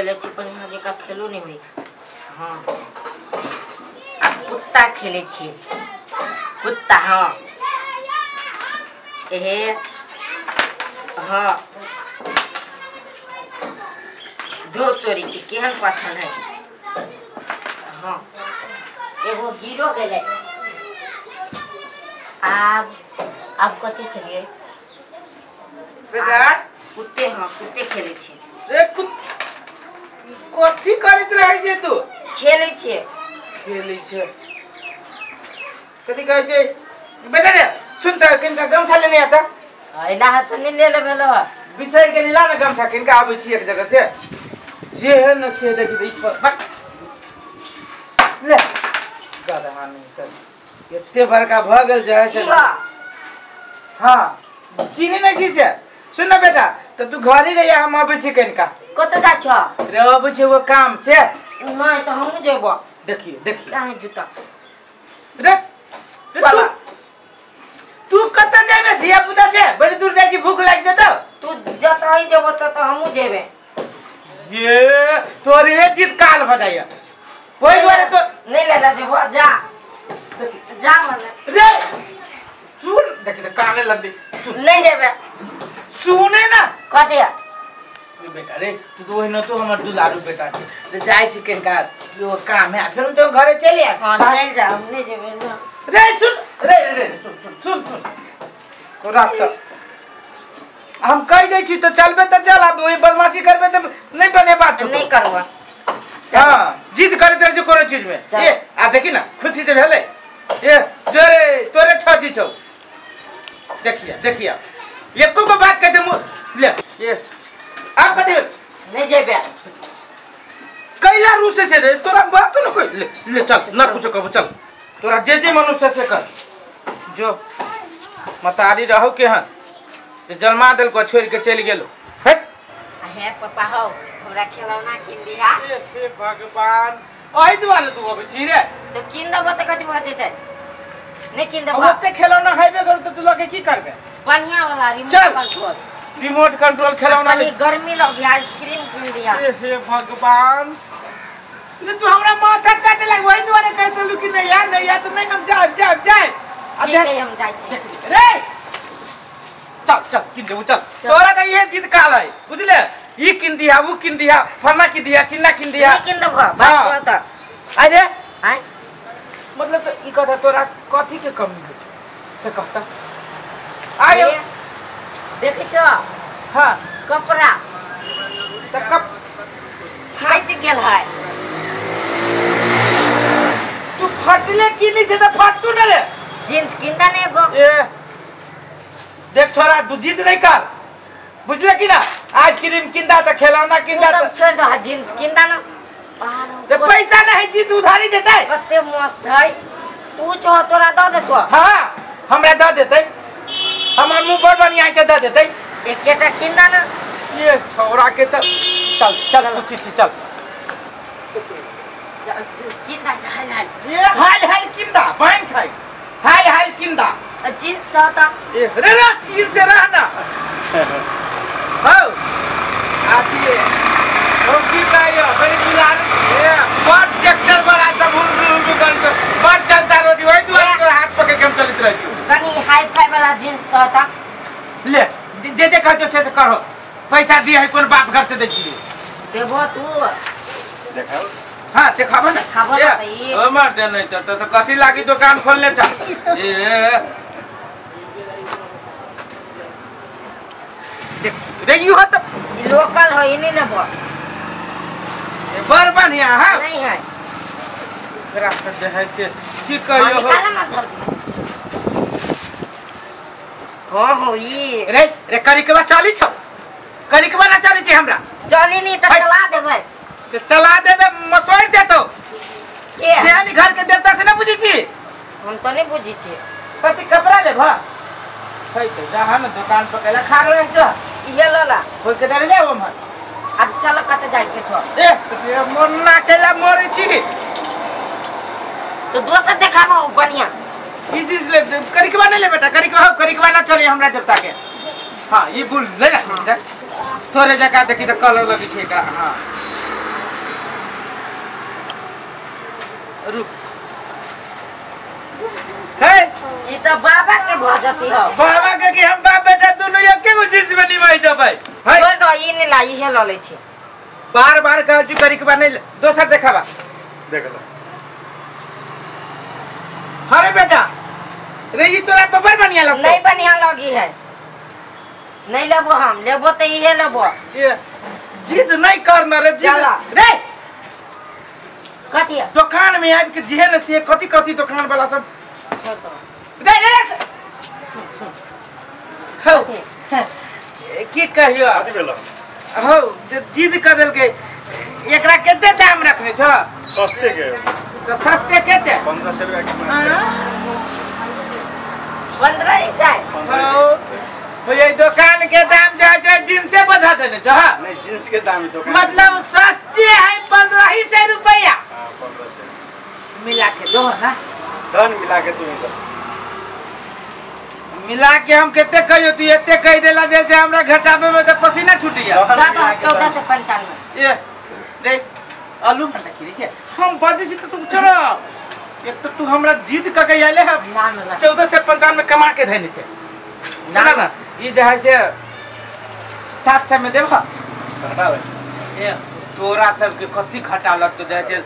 केले छी बढ़िया जका खेलो नहीं होई। हाँ आ कुत्ता खेले छी कुत्ता। हाँ एहे हाँ दो तोरी के केहन पाथल है। हाँ एगो गिरो गेलै। आब आब कथी खेलिए बेटा? कुत्ते। हाँ कुत्ते खेले छी। रे कथी करैत रहै छै तू? खेले छी। खेले छै कथी कहै छै बेटा? रे सुन त किनका गमछा लेने आता? एना हाथ नहीं ले ले भेलो बिसरि गेली ला ना गमछा किनका आबै छी एक जगह से जे है न से देखी त ले गदहा नहीं कर एते बड़का भ गेल जे है से। हाँ चीनी नहीं छी से। सुन ना बेटा त तू घर ही रहिया हम आबै छी कनिका। कत जा छ? रे आबै छी वो काम से। नहीं त हम जेबो। देखिए देखिए कहाँ जूता रे रे तू कत जेबे धिया पुता से बड़ी दूर जाइ छी भूख लागि जेतौ। तू जतही जेबो त हमहु जेबे। ये तोरे जिद काल भ जाइया ओइ दुआरे तो नहीं ले जेबो। जा जा मने रे सुन देखि त काने लंबी सुन नहीं जेबे। सुने ना कथी बेटा? रे तू तो ओहिना तो हमर दुलारू बेटा छी रे जाइ छी कनिका यो काम है फेर तो घरे चलि आ। हां चल जा हम नहीं जेबे ना। रे सुन रे रे सुन सुन सुन सुन को राख त हम कह दै छी त चलबे त चल अब ओइ बदमाशी करबे त नहीं बने बात नहीं करबा। हां जिद करैत रह कोनो चीज में। ए आ देखी ना खुशी से भेलै ए जोरे तोरे छती छौ। देखिया देखिया एको को बात कहते मु ले ये आप कथि नहीं जेबे कैला रूसे छे रे तोरा बात न कोई ले ले चल ना कुछ कहबो चल तोरा जे जे मनुष्य से कर जो मतारी रहौ केहन जे जन्मा देलको छोड़ के चलि गेलो। हट हे पापा हो हमरा खेलौना किन दिहा। हे भगवान ओहि दुआरे तू अबै छी रे त किन देबो त कथि भ जेतै? नहीं किन देबो ओते खेलौना हेबे करू त तू लके की करबे? बढ़िया वाला रिमोट कंट्रोल। रिमोट कंट्रोल खेलौना ले। गर्मी लग गया आइसक्रीम किन दिया। हे भगवान रे तू हमरा माथा चाटे लग वही दुआरे कह देलु कि नहीं यार नहीं यार त नहीं हम जाब जाब जाए। ठीक है हम जाय छी रे चल चल किन देबो चल। तोरा त इहे जिद काल है बुझले ई किन दिया वो किन दिया फलना किन दिया चिन्ना किन दिया नहीं किन देबो बात छो त। अरे आय मतलब त ई कथा तोरा कथी के कमी है से कहता आयो देखै छ। हां कपड़ा त कप फाटि गेल है। तू फटले किनी छै त फटतू न रे। जींस किनदा ने एगो। ए देख छोरा तू जिद नहीं कर बुझले कि ना? आइसक्रीम किंदा त खेलौना किंदा सब छोड़ दो जींस किंदा ना। ते पैसा नहीं जींस उधारी देतै कते मस्त है तू छो तोरा the देतो। हां हमरा the देतै हमर मुंह बड़ बढ़िया से the देतै। एकेटा किंदा ना ये छोरा के त चल चल पूछी छी चल किंदा हाल हाल ये हाल हाल किंदा बैंक है हाल हाल किंदा जींस the त ए रे रे चीर से रहना हो आती है हो की कायो बड़ी दुलार ए बड़ ट्रैक्टर बड़ा सब हुर हुर कर बड़ चलता रोटी ओइ दुआरे तोरा हाथ पकड़ के हम चलत रहै छी। कनी हाई फाई वाला जींस the त ले जे जे कहतो से से करो पैसा दिए है कोन बाप घर से दै छी देबो तू देखाओ। हां देखाबो ना देखाबो ना त ई ओ मार दे नहीं त कथी लागी दुकान खोलने छ। ए देख रे you हो त ई लोकल हो ई नहीं लेबो बड़ बढ़िया है नहीं है एकरा से जे है से की कहियो हो। निकाल ना जल्दी। हां हो ई रे रे करिकबा चली छौ करिकबा ना चली छी हमरा चली नहीं त चला देबै। चला देबै मसोड़ देतौ के तेहन घर के देवता से ना बुझी छी हम त नहीं बुझी छी। कथी कपड़ा लेबा है त जा हम दुकान पर कैला खा रहे छ इहे लला खोल के दे जाओ हम अब चल कत जाय के छो। ए मोन्ना केला मरे छी तो दोसर देखाबो बढ़िया ई चीज ले करिकबा नहीं ले बेटा करिकबा हो करिकबा ना चली हमरा देवता के। हां ई बुल ले ना तोरे जका देखी त कलर लगी छै एकरा। हां रुक हे ई त बाबा के भ जती हो। बाबा के कि हम बाप बेटा दोनों एके गो चीज में निभाई जबै। छोड़ दो ई ने ला इहे ल लै छी। बार बार कहै छी करी के बा नहीं दोसर देखाबा। देख लो। अरे बेटा रे ई तोरा बबर बढ़िया लगतो। नहीं बढ़िया लगी है। नहीं लेबो हम, लेबो त इहे लेबो। ये जिद नहीं करना रे जिद रे। कथी दुकान में आबि के जेहे न से कथी कथी दुकान वाला सब रे रे सुन हो की कहियो कथी भेलो हो जिद क देलकै। एकरा कते दाम रखने छ? सस्ते के त सस्ते कते? 1500 रुपया के। 1500 हो हो ये दुकान के दाम जे छै जींस से बढ़ा देने छ। नहीं जींस के दाम दुकान मतलब सस्ते है 1500 रुपया। हां 1500 मिला के दो ना। धन मिला के तू दो। मिला के हम कते कहियो तू एते कह देला जैसे हमरा घटाबे में त पसीना छूट गया। दादा 1495 ए रे आलू भंडा किरी छै हम बजै छी त तू चलो। एक त तू हमरा जिद क के आइले है ना ना 1495 कमा के धैने छै। ना ना ई जे है से 700 में देबह। घटाबे ए तोरा सब के कथी घटा लगतो जे छै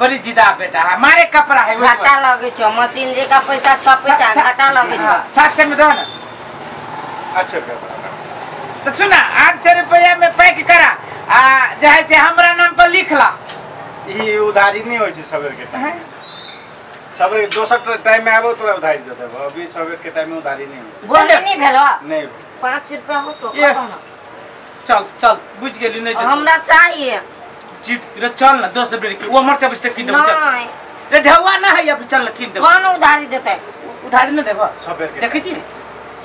बड़ी जिदा बेटा हमारे कपड़ा है घाटा लगे छो मशीन जे का पैसा छपै छै घाटा लगे छो। 700 में दो ना। अच्छा तो सुना 800 रुपया में पैक करा आ जे है से हमरा नाम पर लिख ला। ई उधारी नहीं होई छै सबेर के टाइम। सबेर दोसर टाइम में आबो तोरा उधारी दे देबो। अभी सबेर के टाइम में उधारी नहीं होई। बोले नहीं भेलो नहीं 5 रुपया हो तो कहो ना। चल चल बुझ गेली नहीं हमरा चाहिए जीत रे चल ना दोसर बेर के वो मर से बचते किन देबो चल रे ढौआ ना है अब चल किन देबो। कौन उधारी देतै? उधारी न देबो सबेर के देखै छी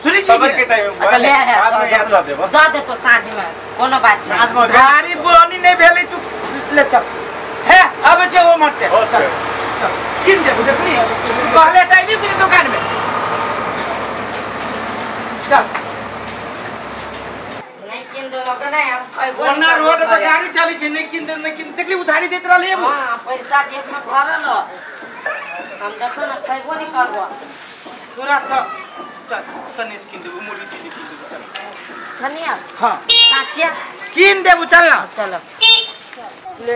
सुनै छी सबेर के टाइम में अच्छा ले है बाद में देबो the they तो साँझ में कोनो बात नहीं। साँझ में उधारी बोनी नहीं भेलै तू ले चल हे अब जे वो मर से चल किन देबो देखली पहले त आइली कि दुकान में चल नहीं किन देलो के नहीं हम खइबो। ओना रोड पर गाड़ी चली छै नहीं किन दे नहीं किन देखली उधारी देत रहले एबो। हां पैसा जेब में भरल हम देखो ना खइबो नहीं करबो तोरा त चल सनेस किन देबो मुरी चीज किन देबो चल सनिया। हां साचिया किन देबो चल ना चलो ले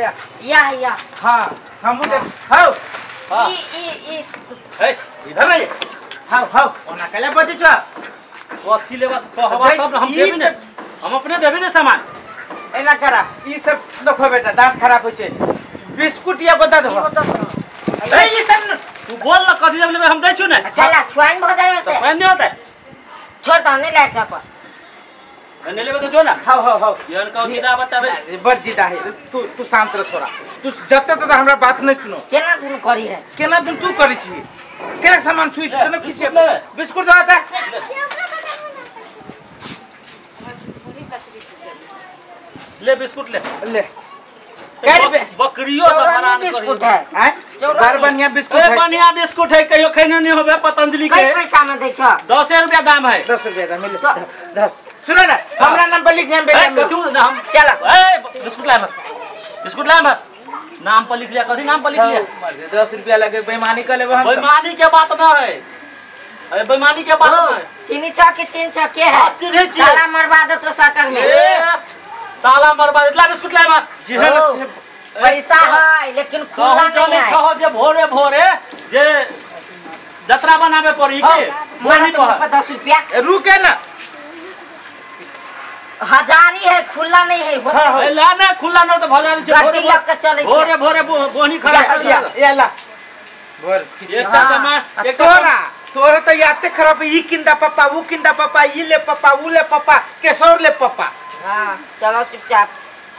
या या। हां हमहु दे हां ई ई ई ए इधर आ हां हां ओना कले बजै छ कथी लेबा त कहबा तब हम देबी ने हम अपने देबी ने सामान। एना करा ई सब देखो बेटा दांत खराब होय छै बिस्कुट या गोदा दो ए ई सब तू बोल न कथी सब लेबे हम दै छु ने। अकेला छुआइन भ जाय से छुआइन नहीं होता छोड़ दो नहीं लायक पर नहीं लेबे तो जो ना। हां हां हां यन कहू जिदा बचाबे बड़ जिदा है तू तू शांत रह छोरा तू जते तते हमरा बात नहीं सुनो। केना दिन करी है केना दिन तू करी छी केना सामान छुई छी तने किछ बिस्कुट दो आता ले बिस्कुट ले ले कै बकरियो सब हरान बिस्कुट है हैं बड़ बढ़िया बिस्कुट है बढ़िया बिस्कुट है कहियो खैने नहीं होबे पतंजलि के। कै पैसा में दै छ? 10 रुपया दाम है। 10 रुपया दाम मिले धर सुनो ना हमरा नाम पर लिख हम कथु ना हम चल ए बिस्कुट लाए मत बिस्कुट लाए मत नाम पर लिख लिया कथि नाम पर लिख लिया 10 रुपया लगे बेईमानी कर लेबो हम। बेईमानी के बात ना है अरे बेईमानी के बात ना है। चीनी छ के चीन छ के है चिन्हे छी ताला मरवा दे तो शटर में ताला मरवा दे ला बिस्कुट लाए मत जी है पैसा है लेकिन खुला नहीं है। छहो जे भोरे भोरे जे जतरा बनावे पड़ी के बोनी पर 10 रुपया रुके ना हजारी है खुला नहीं है हाँ, ला ना खुला ना तो भला छै भोरे भोरे भोरे भोरे बोनी खराब कर या या ला बोल एकटा सामान एक तोरा तोरा त याते खराब ई किंदा पापा ऊ किंदा पापा ई ले पापा ऊ ले पापा केसर ले पापा। हां चलो चुपचाप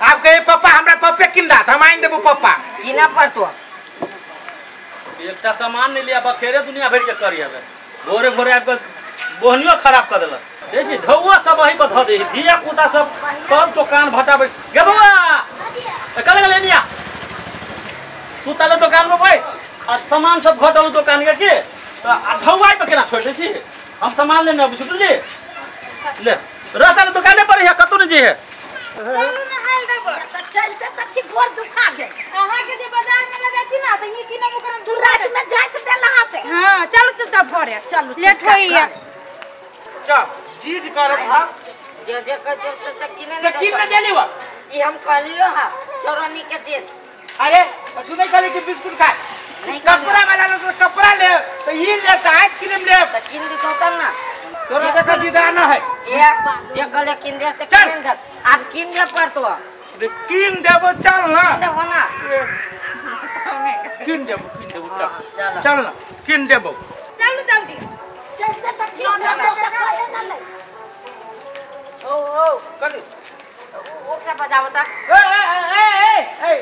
आप कहे पापा हमरा पप्पे किंदा हम आइन देबो पापा किना पर तो एकटा सामान नहीं लिया बखेरे दुनिया भर के करी हवे भोरे भोरे आपके बोहनियो खराब कर देलक। देखी ढौआ सब वही पर धऽ दे धिया पुता सब सब दुकान भटाबे गे बौआ कल गेलै निया तू ताले दुकान में बैठ आ सामान सब घटल दुकान के त आ ढौआ पर केना छोड़ दै छी हम सामान लेने अबै छी बुझली ले रहता दुकाने पर है कतौ नहीं जे है। चलू नहाय देबै। चलते त छी गोर दुखा गेल। अहाँ के जे बाजार में लगा छी ना त ई की नाम ओकर तू रात में जाइत देला से। हां चलू चुपचाप घरे चलू, लेट होइया। चल चीज करब हां जे जे के जो से किने त किन देली वा ई हम कहलियो हां चोरनी के जे। अरे तू नहीं कहली कि बिस्कुट खा नहीं कपड़ा वाला लो तो कपड़ा ले तो ई ले त आइसक्रीम ले त किन दिखो तब ना तोरा देखा जिदाना है ए जे कहले किन दे से किन दे आप किन दे पड़तो रे किन देबो चल ना देबो ना किन देबो चल चल ना किन देबो चलू जल्दी चलते त छी ना तो ना ले। ओ ओ कथी ओकरा बजावता ए ए ए ए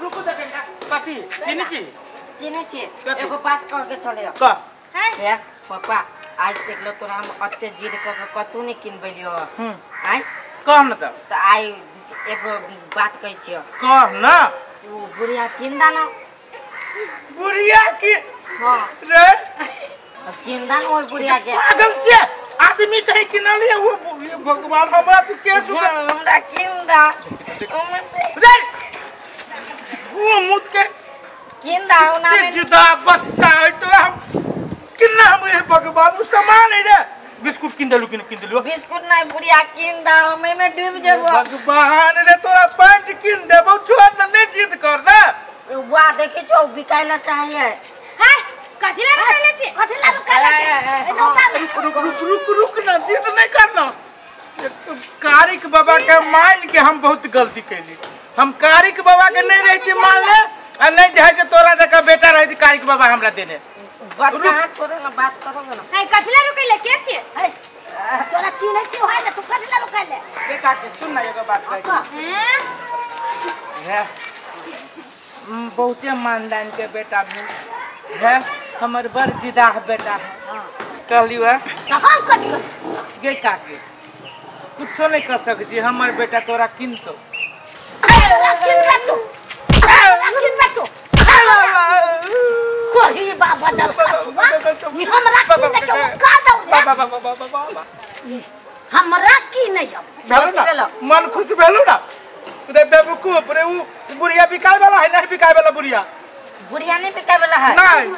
रुकू त कनिका कथी चिनी छी चिनी छी एगो बात कह के चले कह है पापा आज देखलो तोरा हम अत्ते जिद क के कतू नहीं किनबेलियो आइ कह न त आइ एगो बात कहै छियो कह न उ बुढ़िया किनदा न बुढ़िया की हां रे किनदा न ओइ बुढ़िया के पागल छे आदमी कहीं किनलिए वो भगवान हमरा तू के सुन हमरा किनदा रे वो मुत के किनदा होना में जिदा बच्चा है तो हम किन्ना हम हे भगवान उ सामान है रे बिस्कुट किन देलु किन देलु बिस्कुट नहीं बुढ़िया किनदा हम में डूब जेबो भगवान रे तोरा पैंट किन देबो छोड़ न नहीं जिद कर दे वा देखि छौ बिकाइला चाहिए हां कथि ला रुकले छी कथि ला रुकले छी ए नौका रुक रुक रुक रुक ना जिद नहीं करना। कारिक बाबा के मान के हम बहुत गलती कैली। हम कारिक बाबा के नहीं रहती मान ले आ नहीं जे है तोरा जका बेटा रहती कारिक बाबा हमरा देने। बात कहां छोड़े ना बात करो ना है कथि ला रुकले के छी है तोरा चिन्है छी है ना तू कथि ला रुकले के काके सुन ना एगो बात कहै है बहुते मानदान के बेटा भेल है हमर बड़ जिदाह बेटा है कहलियो है कहां कथि गे काके कुछो नहीं कर सकै छी हमर बेटा तोरा किनतो किनबे तू किनबे तू कोही बाबा जल खसुआ ई हमरा किने के ओ का दौ रे बाबा हमरा की नहीं अब भेलो ना मन खुश भेलो ना रे बेवकूफ रे उ बुढ़िया बिकाय वाला है नहीं बिकाय वाला बुढ़िया बुढ़िया नहीं बिकाय वाला है नहीं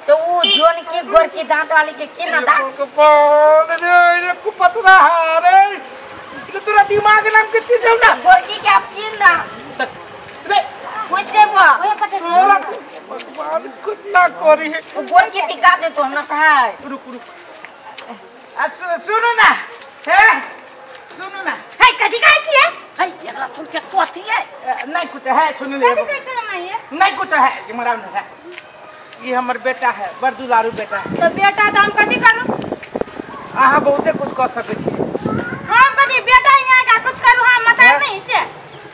तो वो जोन के गोर की दांत वाली के की ना दा कौन रे रे कुपतरा रे ये तोरा दिमाग नाम के चीज है ना गोरकी के आप किन दा रे कुछ जेबो तोरा भगवान कितना करी है गोरकी बिका जे तो हमरा त है रुक रुक आ सुनो ना हे सुनो ना है कथि कहै छी है एकरा सुन के कथि है नहीं कुछ है सुन ले कथि कहै छै माई नहीं कुछ है ये मरा नहीं है ये हमर बेटा है बड़ दुलारू बेटा है तो बेटा त हम कथि करू अहाँ बहुते कुछ कर सकै छी हम कथि बेटा यहाँ का कुछ करू हम मत नहीं से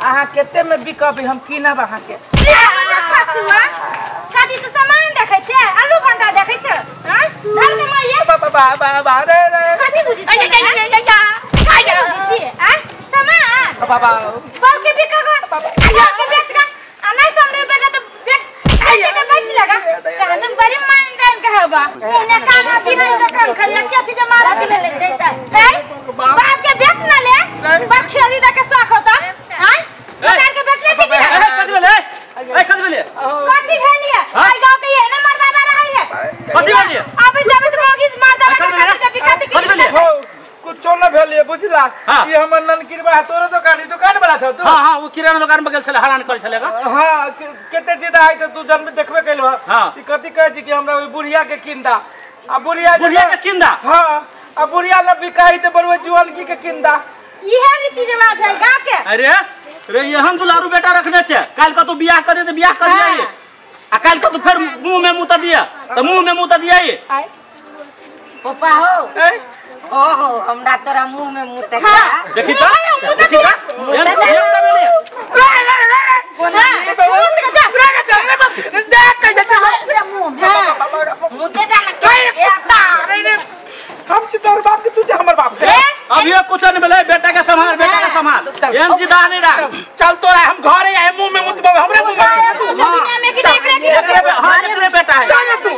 अहाँ कते में बिकबी हम कीनब अहाँ के खसुआ कथि तो सामान देखै छै आलू भंटा देखै छै हां धर दे माई बाबा बाबा बाबा रे रे कथि बुझै छी कथि बुझै छी आ सामान बाबा बाप के बिकग आया के बेच गा आ नहीं सामने बेटा तो बेच के बेच लगा कहन तुम बड़ी मान दान कहबा ओने खाना पीना दुकान खलिया के अथी जमा कथि भेलै जैता है बाप के बेच ना ले बाप खेली दे के शौक होता हां बाजार के बेच ले छी कथि भेलै ए कथि भेलै कथि भेलिए आई गांव के ये ना मर्दाना रहै है कथि भेलिए आबै जाबै त मोगी मर्दाना के कथि जे बिकत कथि भेलिए कुछो न भेलिए बुझला ई हमर ननकिरबा है तोरो दुकान ई दुकान वाला छौ तू हां हां वो किराना दुकान में गेल छले हरान करै छले हां कते जिदा है त तू जन्म देखबे कैलो हां ई कथि कहै छी कि हमरा ओइ बुढ़िया के किनदा आ बुढ़िया बुढ़िया के किनदा हां आ बुढ़िया न बिकाई त बड़ुआ जुआनकी के किनदा इहे रीति रिवाज है गांव के अरे रे यहन दुलारू बेटा रखने छे काल का तू बियाह करे त बियाह कर दिया आ काल का तू फिर मुंह में मुंह त दिया त मुंह में मुंह त दिया पापा हो ओ हो हमरा तोरा मुंह में मुंह त देखी त देखी त कोना मुंह के जा चल रे बाप देख कैसे चल रे मुंह में मुंह ते जा ना रे हम तोर बाप के तू जे हमर बाप से अभी कुछ नहीं भेलै बेटा के संभाल बेटा के संभाल एहन जिदा नहीं रख चल तोरा हम घरे आए मुंह में मुंह हमरे मुंह में दुनिया में कि एकरे हां एकरे बेटा है चल तू